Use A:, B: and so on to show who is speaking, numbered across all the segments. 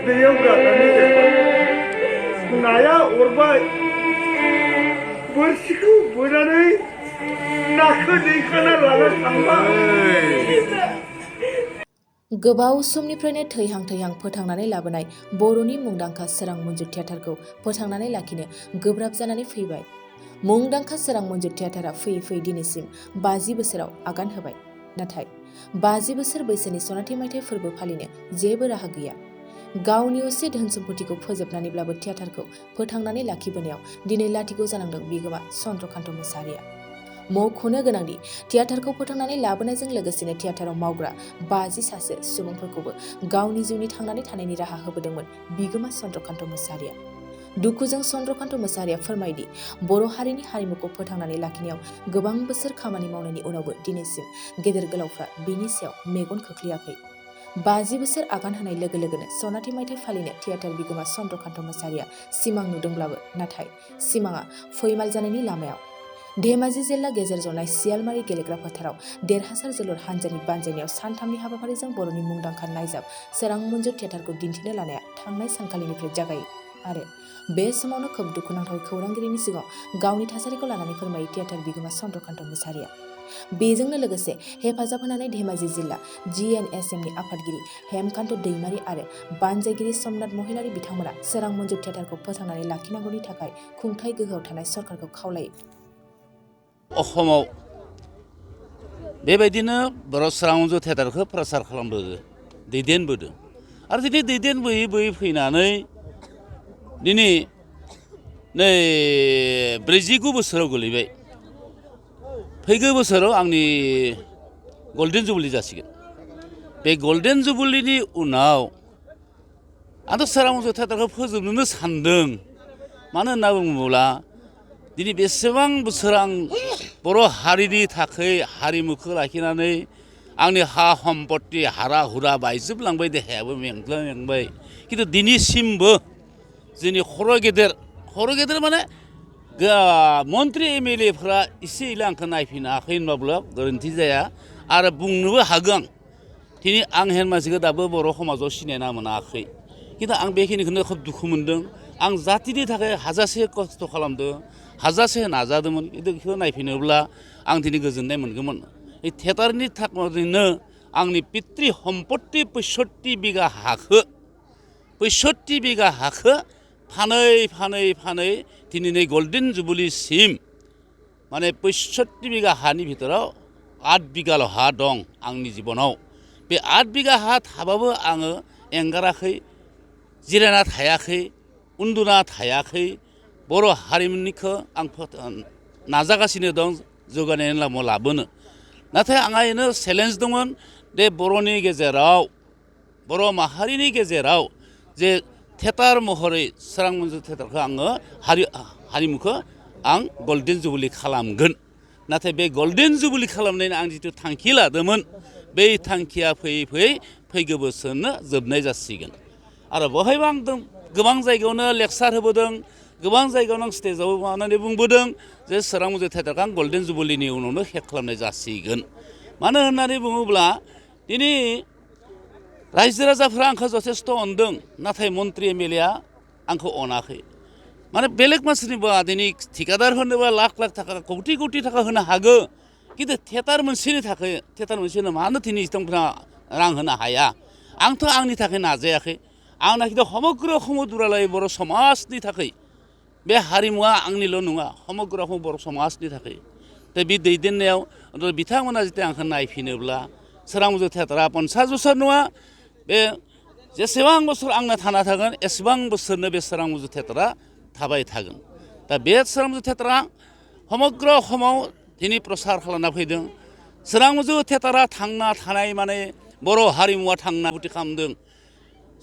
A: दैयाव गारनानै दोनबाय नाया अरबाय बोरसिखौ बोनानै नाखौ दैखाना लाना थांबाय।
B: गोबाव समनिफ्रायनो थैहां थैहां फोथांनानै लाबोनाय बर'नि मुंदांखा सोरां मन्जु थियेटारखौ फोथांनानै लाखिनो गोब्राब जानानै फैबाय। मुंदांखा सोरां मन्जु थियेटारा फैयै फैयै दिनैसिम 50 बोसोराव आगान होबाय। नाथाय 50 बोसोर बैसोनि सनाथि मायथाइ फोरबो फालिनो जेबो राहा गैया। गावनि असे धोन सम्पतिखौ फोजोबनानैब्लाबो थियेटारखौ फोथांनानै लाखिबोनायाव दिनै लाथिख' जानांदों बिगोमा चन्द्रकान्त मोसाहारिया। मख'नो गोनांदि थियेटारखौ फोथांनानै लाबोनायजों लोगोसेनो थियेटाराव मावग्रा 50 सासे सुबुंफोरखौबो गावनि जिउनि थांनानै थानायनि राहा होबोदोंमोन बिगोमा चन्द्रकान्त मोसाहारिया। दुखुजों चन्द्रकान्त मोसाहारिया फोरमायदि बर' हारिनि हारिमुखौ फोथांनानै लाखिनायाव गोबां बोसोर खामानि मावनायनि उनावबो दिनैसिम गेदेर गोलावफ्रा बेनि सायाव मेगन खोख्लैयाखै। 50 बोसोर आगान होनाय लोगो लोगोनो सनाथि मायथाइ फालिनो थियेटार बिगोमा चन्द्रकान्त मोसाहारिया सिमां नुदोंब्लाबो नाथाय सिमाङा फैमाल जानायनि लामायाव। धेमाजि जिल्ला गेजेर जनाय सियालमारि गेलेग्रा फोथाराव देरहासार जोलुर हानजानि बानजायनायाव सानथामनि हाबाफारिजों बर'नि मुंदांखा नायजाब सोरां मन्जु थियेटारखौ दिन्थिनो लानाया थांनाय सानखालिनिफ्राय जागायो आरो बे समावनो खोब दुखुनांथाव खौरांगिरिनि सिगाङाव गावनि थासारिखौ लानानै फोरमायो थियेटार बिगोमा चन्द्रकान्त मोसाहारिया। बेजोंनो लोगोसे हेफाजाब होनानै धेमाजि जिल्ला GNSMनि आफादगिरि हेमकान्त दैमारि आरो बानजायगिरि समनाथ महिलारि बिथांमोना सोरां मन्जु थियेटारखौ फोथांनानै लाखिनांगौनि थाखाय खुंथाय गोहोआव थानाय सरकारखौ खावलायो।
C: अखमाव बेबायदिनो बर' सोरां मन्जु थियेटारखौ प्रसार खालामबोदों दैदेनबोदों आरो दिनै दैदेनबोयै बोयै फैनानै दिनै नै 49 बोसोराव गोलैबाय। फैगौ बोसोराव आंनि गल्डेन जुबलि जासिगोन। बे गल्डेन जुबलिनि उनाव आंथ' सोरां मन्जु थियेटारखौ फोजोबनोनो सानदों। मानो होनना बुङोब्ला दिनै बेसेबां बोसोर आं बर' हारिनि थाखाय हारिमुखौ लाखिनानै आंनि हा सम्पति हारा हुरा बायजोबलांबाय, देहायाबो मेंबाय। खिन्थु दिनैसिमबो जोंनि खर' गेदेर माने मन्त्रि MLAफ्रा एसे एला आंखौ नायफिनाखै होनबाबो गोरोन्थि जाया आरो बुंनोबो हागोन दिनै आं हेन मानसिखौ दाबो बर' समाजाव सिनायना मोनाखै। खिन्थु आं बेखिनिखौनो खोब दुखु मोनदों। आं जातिनि थाखाय हाजासे खस्थ' खालामदों, हाजासे नाजादोंमोन, खिन्थु बेखौ नायफिनोब्ला आं दिनै गोजोननाय मोनगौमोन। बे थियेटारनि थाखायनो आंनि पितृ सम्पति 65 बिगा हाखौ फानै दिनै नै गल्डेन जुबलिसिम माने 65 बिगा हानि भितराव 8 बिगाल' हा दं आंनि जिबनाव। बे 8 बिगा हा थाबाबो आङो एंगाराखै, जिरायना थायाखै, उन्दुना थायाखै। बर' हारिमुनिखौ आं नाजागासिनो दं जौगानायनि लामायाव लाबोनो। नाथाय आंहा बेनो चेलेन्ज दंमोन दे बर'नि गेजेराव, बर' माहारिनि गेजेराव जे थियेटार महरै सोरां मन्जु थियेटारखौ आङो हारिमुखौ आं गल्डेन जुबलि खालामगोन। नाथाय बे गल्डेन जुबलि खालामनायनि आं जिथु थांखि लादोंमोन बै थांखिया फैगौ बोसोरनो जोबनाय जासिगोन। आरो बहायबो आं गोबां जायगायावनो लेक्सार होबोदों, गोबां जायगायावनो आं स्टेजाव मानानै बुंबोदों जे सोरां मन्जु थियेटारखौ आं गल्डेन जुबलिनि उनावनो हेक खालामनाय जासिगोन। मानो होननानै बुङोब्ला दिनै रायजो राजाफ्रा आंखौ जथेस्थ' अनदों, नाथाय मन्त्रि MLA आंखौ अनाखै। माने बेलेग मानसिनिबा दिनै ठिकादारफोरनोबा लाख थाखा कौटि थाखा होनो हागौ, खिन्थु थियेटार मोनसेनो मानो दिनै बिथांमोनहा रां होनो हाया? आंथ' आंनि थाखाय नाजायाखै। आंना खिन्थु समग्र दुलाराय बर' समाजनि थाखाय बे हारिमुवा आंनिल' नङा, समग्र बर' समाजनि थाखाय। दा बे दैदेननायाव बिथांमोना जुदि आंखौ नायफिनोब्ला सोरां मन्जु थियेटारा 50 बोसोर नङा, बे जेसेबां बोसोर आंना थाना थागोन एसेबां बोसोरनो बे सोरां मन्जु थियेटारा थाबाय थागोन। दा बे सोरां मन्जु थियेटारा समग्र समाव दिनै प्रसार खालामना फैदों। सोरां मन्जु थियेटारा थांना थानाय माने बर' हारिमुवा थांनानै खालामदों,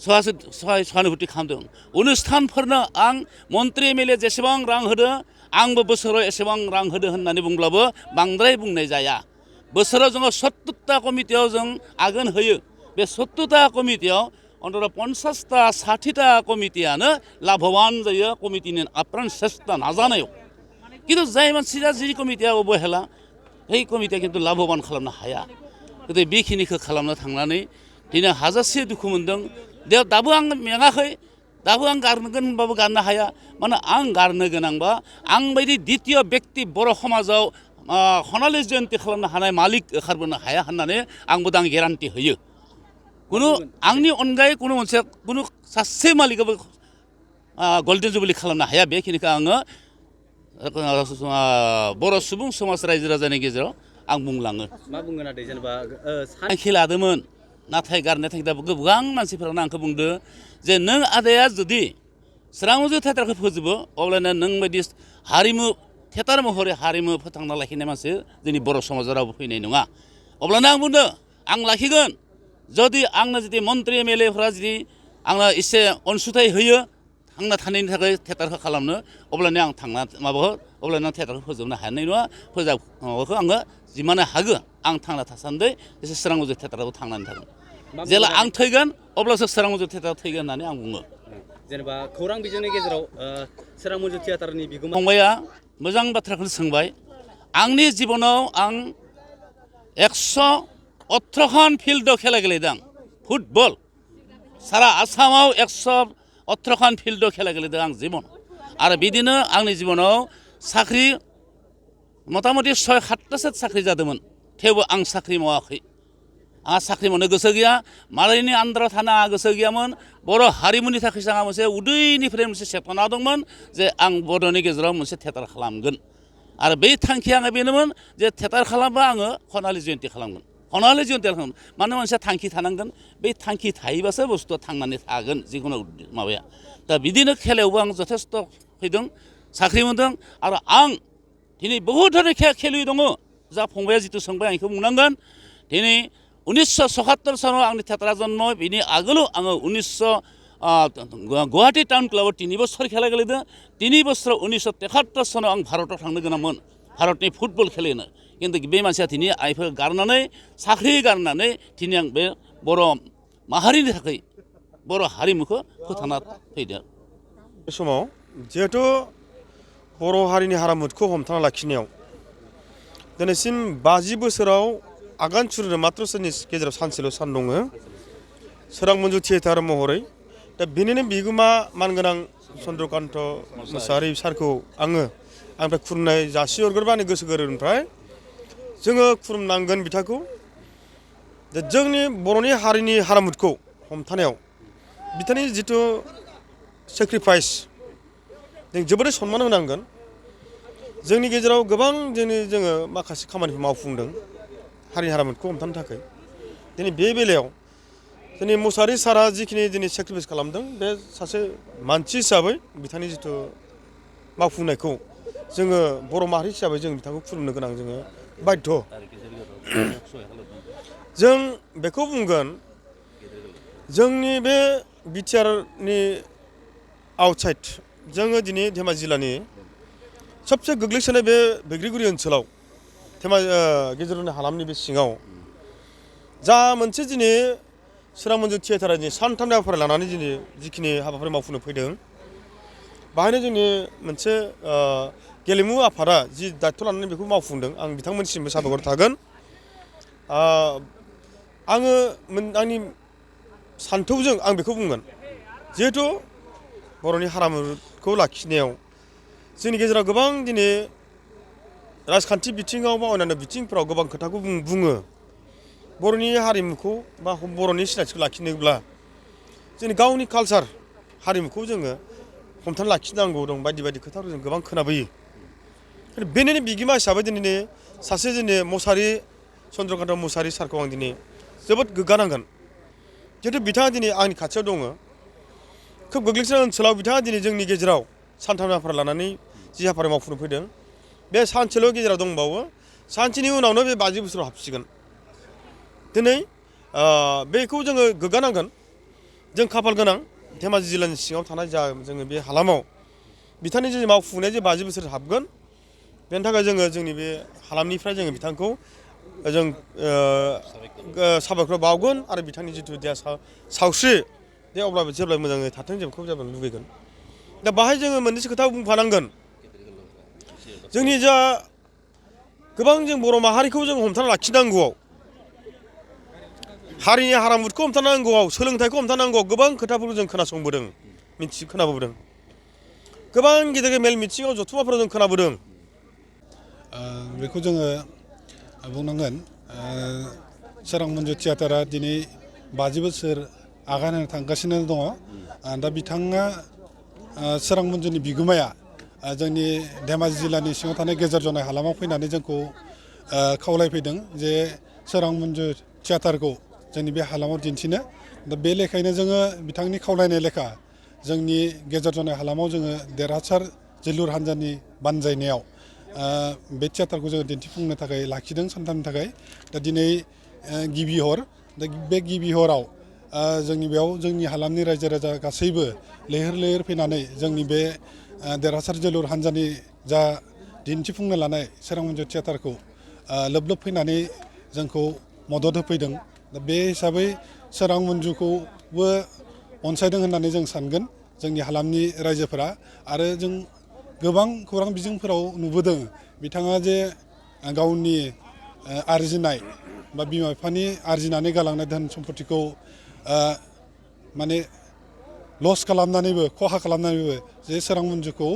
C: सहानुभुति खालामदों। अनुस्थानफोरनो आं मन्त्रि MLA जेसेबां रां होदों आंबो बोसोराव एसेबां रां होदों होननानै बुंब्लाबो बांद्राय बुंनाय जाया। बोसोराव जोङो 70टा कमिटियाव जों आगान होयो। बे 70टा कमिटियाव अन्थ'थ' 50टा 60टा कमिटियानो लाभवान जायो कमिटिनि आप्रान सेस्था नाजानायाव। खिन्थु जाय मानसिया जि कमिटिया अबहेला बै कमिटिया खिन्थु लाभवान खालामनो हाया। गथिखे बेखिनिखौ खालामनो थांनानै दिनै हाजासे दुखु मोनदों। दाबो आं मेङाखै दाबो आं गारनोगोन होनबाबो गारनो हाया माने आं गारनो गोनांबा आं बायदि द्वितीय व्यक्ति बर' समाजाव सनालि जयन्ती खालामनो हानाय मालिक ओंखारबोनो हाया होननानै आंबो दा गेरान्टि होयो कुनु आंनि अनगायै कुनु मोनसे कुनु सासे मालिकाबो गल्डेन जुबलि खालामनो हाया बेखिनिखौ आङो बर' सुबुं समाज रायजो राजानि गेजेराव आं बुंलाङो
D: मा बुंगोन आदै जेनेबा
C: थांखि लादोंमोन नाथाय गारनो थांखिदाबो गोबां मानसिफोरानो आंखौ बुंदो जे नों आदाया जुदि सोरां मन्जुर थियेटारखौ फोजोबो अब्लानो नों बायदि हारिमु थियेटार महरै हारिमु फोथांना लाखिनाय मानसि जोंनि बर' समाजाव रावबो फैनाय नङा अब्लानो आं बुंदों आं लाखिगोन जुदि आंनो जुदि मन्त्रि एमएलएफोरा जुदि आंनो एसे अनसुंथाइ होयो थांना थानायनि थाखाय थियेटारखौ खालामनो अब्लानो आं थांना माबाखौ अब्लानो आं थियेटारखौ फोजोबनो हानाय नङा माबाखौ आङो जिमाने हागो आं थांना थासान्दै एसे सोरां मन्जुर थियेटाराव थांनानै थागोन जेला आं थैगोन अब्लासो सोरां मन्जुर थियेटाराव थैगोन होननानै आं बुङो
D: जेनेबा खौरां बिजोंनि गेजेराव सोरां मन्जुर थियेटारनि बिगोमा
C: फंबाया मोजां बाथ्राखौनो सोंबाय आंनि जिबनाव आं 118 फिल्डआव खेला गेलेदों फुटबल सारा आसामाव 118 फिल्डआव खेला गेलेदों आं जिबन आरो बिदिनो आंनि जिबनाव साख्रि मथा मथि 6-7तासो साख्रि जादोंमोन थेवबो आं साख्रि मावाखै आंहा साख्रि मावनो गोसो गैया मालायनि आन्दाराव थानो आंहा गोसो गैयामोन बर' हारिमुनि थाखायसो आंहा मोनसे उदैनिफ्राय मोनसे सेबखांना दंमोन जे आं बर'नि गेजेराव मोनसे थियेटार खालामगोन आरो बै थांखिया आंहा बेनोमोन जे थियेटार खालामबा आङो सनालि जयन्ती खालामगोन सनालि जयन्ती खालामगोन मानो मोनसे थांखि थानांगोन बै थांखि थायोबासो बुस्थुआ थांनानै थागोन जिखुनु माबाया दा बिदिनो खेलायावबो आं जथेस्थ फैदों साख्रि मोनदों आरो आं दिनै बहुद धरনের खेलुवै दङ जा फंबाया जिथु सोंबाय आं बेखौ बुंनांगोन दिनै 1977 सनाव आंनि थियेटारा जन्म बिनि आगोलाव आङो 1900 गुवाहाटी टाउन क्लाबाव 3 बोसोर खेला गेलेदों 3 बोसोराव 1973 सनाव आं भारताव थांनो गोनांमोन भारतनि फुटबल खेलेनो किन्तु बे मानसिया दिनै आइफोर गारनानै साख्रि गारनानै दिनै आं बे बर' माहारिनि थाखाय बर' हारिमुखौ फोथांना फैदों
E: बे समाव जिहेतु बर' हारिनि हारिमुखौ हमथाना लाखिनायाव दिनैसिम 50 बोसोराव आगान सुरनो मात्र सोरनि गेजेराव सानसेल' सान दङ सोरां मन्जुर थियेटार महरै दा बेनिनो बिगोमा मानगोनां चन्द्रकान्त मोसाहारि सारखौ आङो आंनिफ्राय खुलुमनाय जासिहरग्रोबाय आंनि गोसो गोरबोनिफ्राय जोङो खुलुमनांगोन बिथांखौ जोंनि बर'नि हारिनि हारिमुखौ हमथानायाव बिथांनि जिथु सेक्रिफाइस जों जोबोरै सनमान होनांगोन जोंनि गेजेराव गोबां जोङो माखासे खामानिफोर मावफुंदों हारिनि हारिमुखौ हमथानो थाखाय दिनै बे बेलायाव जोंनि मोसाहारि सारा जिखिनि दिनै सेक्रिफाइस खालामदों बे सासे मानसि हिसाबै बिथांनि जिथु मावफुंनायखौ जोङो बर' माहारि हिसाबै जों बिथांखौ खुलुमनो गोनां जोङो बाध्य जों बेखौ बुंगोन जोंनि बे बिटिआरनि आउटसाइड जोङो दिनै धेमाजि जिल्लानि सबसे गोग्लैसोनाय बे बैग्रिगुरि ओनसोलाव गेजेरनि हालामनि बे सिङाव जा मोनसे दिनै सोरां मन्जुर थियेटारा दिनै सानथामनि हाबाफारि लानानै दिनै जिखिनि हाबाफारि मावफुंनो फैदों बाहायनो जोंनि मोनसे गेलेमु आफादा जि दायथ' लानानै बेखौ मावफुंदों आं बिथांमोननिसिमबो साबायखर थागोन आङो आंनि सान्थौजों आं बेखौ बुंगोन जिहेथु बर'नि हारिमुखौ लाखिनायाव जोंनि गेजेराव गोबां दिनै राजखान्थि बिथिङाव बा अन्यान्य बिथिंफोराव गोबां खोथाखौ बुङो बर'नि हारिमुखौ बा बर'नि सिनायथिखौ लाखिनोब्ला जोंनि गावनि कालचार हारिमुखौ जोङो हमथाना लाखिनांगौ दं बायदि बायदि खोथाफोर जों गोबां खोनाबोयो बेनिनो बिगोमा हिसाबै दिनै सासे जोंनि मोसाहारि चन्द्रकान्त मोसाहारि सारखौ आं दिनै जोबोद गोग्गानांगोन जिहेतु बिथाङा दिनै आंनि खाथियाव दङ खोब गोग्लैसोनाय ओनसोलाव बिथाङा दिनै जोंनि गेजेराव सानथामनि हाबाफारि लानानै जि हाबाफारि मावफुंनो फैदों बे सानसेल' गेजेराव दंबावो सानसेनि उनावनो बे 50 बोसोराव हाबसिगोन दिनै बेखौ जोङो गोग्गानांगोन जों खाफाल गोनां धेमाजि जिल्लानि सिङाव थानाय जा जोङो बे हालामाव बिथांनि जे मावफुंनाय जे 50 बोसोर हाबगोन बेनि थाखाय जोङो जोंनि बे हालामनिफ्राय जोङो बिथांखौ जों साबायखर बावगोन आरो बिथांनि जिथु देहा सावस्रि बे अब्लाबो जेब्लाबो मोजाङै थाथों जों बेखौ जेब्लाबो लुबैगोन दा बाहाय जोङो मोननैसो खोथा बुंफानांगोन जोंनि जा गोबां जों बर' माहारिखौ जों हमथाना लाखिनांगौआव हारिनि हारामुदखौ हमथानांगौआव सोलोंथाइखौ हमथानांगौआव गोबां खोथाफोरखौ जों खोनासंबोदों खोनाबोदों गोबां गेदेर गेदेर मेल मिथिङाव जथुम्माफोराव जों खोनाबोदों
F: बेखौ जोङो बुंनांगोन सोरां मन्जु थियाटारा दिनै 50 बोसोर आगान होनो थांगासिनो दङ दा बिथाङा सोरां मन्जुनि बिगोमाया जोंनि धेमाजि जिल्लानि सिङाव थानाय गेजेर जनाय हालामाव फैनानै जोंखौ खावलायफैदों जे सोरां मन्जु थियाटारखौ जोंनि बे हालामाव दिन्थिनो दा बे लेखायैनो जोङो बिथांनि खावलायनाय लेखा जोंनि गेजेर जनाय हालामाव जोङो देरहासार जोलुर हान्जानि बानजायनायाव बे थियाटारखौ जोङो दिन्थिफुंनो थाखाय लाखिदों सानथामनि थाखाय दा दिनै गिबि हर दा बे गिबि हराव जोंनि बेयाव जोंनि हालामनि रायजो राजा गासैबो लैहोर लैहोर फैनानै जोंनि बे देरहासार जोलुर हान्जानि जा दिन्थिफुंनो लानाय सोरां मन्जु थियाटारखौ लोब लोब फैनानै जोंखौ मदद होफैदों दा बे हिसाबै सोरां मन्जुखौबो अनसायदों होननानै जों सानगोन जोंनि हालामनि रायजोफोरा आरो जों गोबां खौरां बिजोंफोराव नुबोदों बिथाङा जे गावनि आरजिनाय बा बिमा बिफानि आरजिनानै गालांनाय धोन सम्पतिखौ माने लस खालामनानैबो खहा खालामनानैबो जे सोरां मन्जुखौ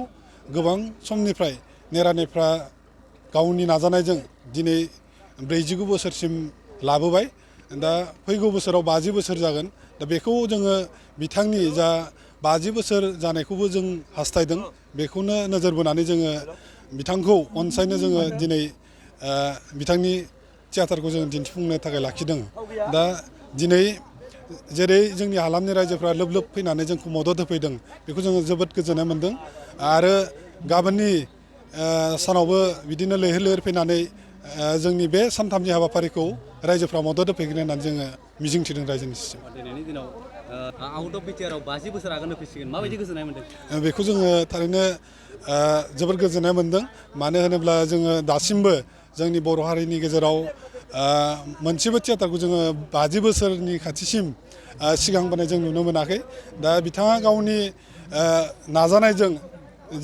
F: गोबां समनिफ्राय नेरानेफ्रा गावनि नाजानायजों दिनै 49 बोसोरसिम लाबोबाय दा फैगौ बोसोराव 50 बोसोर जागोन दा बेखौ जोङो बिथांनि जा 50 बोसोर जानायखौबो जों हास्थायदों बेखौनो नोजोर बोनानै जोङो बिथांखौ अनसायनो जोङो दिनै बिथांनि थियाटारखौ जों दिन्थिफुंनो थाखाय लाखिदों दा दिनै जेरै जोंनि हालामनि रायजोफ्रा लोब लोब फैनानै जोंखौ मदद होफैदों बेखौ जोङो जोबोद गोजोननाय मोन्दों आरो गाबोननि सानावबो बिदिनो लैहोर लैहोर फैनानै जोंनि बे सानथामनि हाबाफारिखौ रायजोफ्रा मदद होफैगोन होननानै जोङो मिजिंथिदों रायजोनि सिम
D: दिनैनि दिनाव आउट अफ बिटिआराव 50 बोसोर आगान होफैसिगोन माबायदि गोजोननाय मोन्दों
F: बेखौ जोङो थारैनो जोबोद गोजोननाय मोन्दों मानो होनोब्ला जोङो दासिमबो जोंनि बर' हारिनि गेजेराव मोनसेबो थियाटारखौ जोङो 50 बोसोरनि खाथिसिम सिगांबोनाय जों नुनो मोनाखै दा बिथाङा गावनि नाजानायजों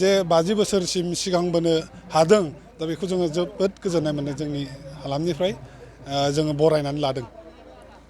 F: जे 50 बोसोरसिम सिगांबोनो हादों दा बेखौ जोङो जोबोद गोजोननाय मोनो जोंनि हालामनिफ्राय जोङो बरायनानै लादों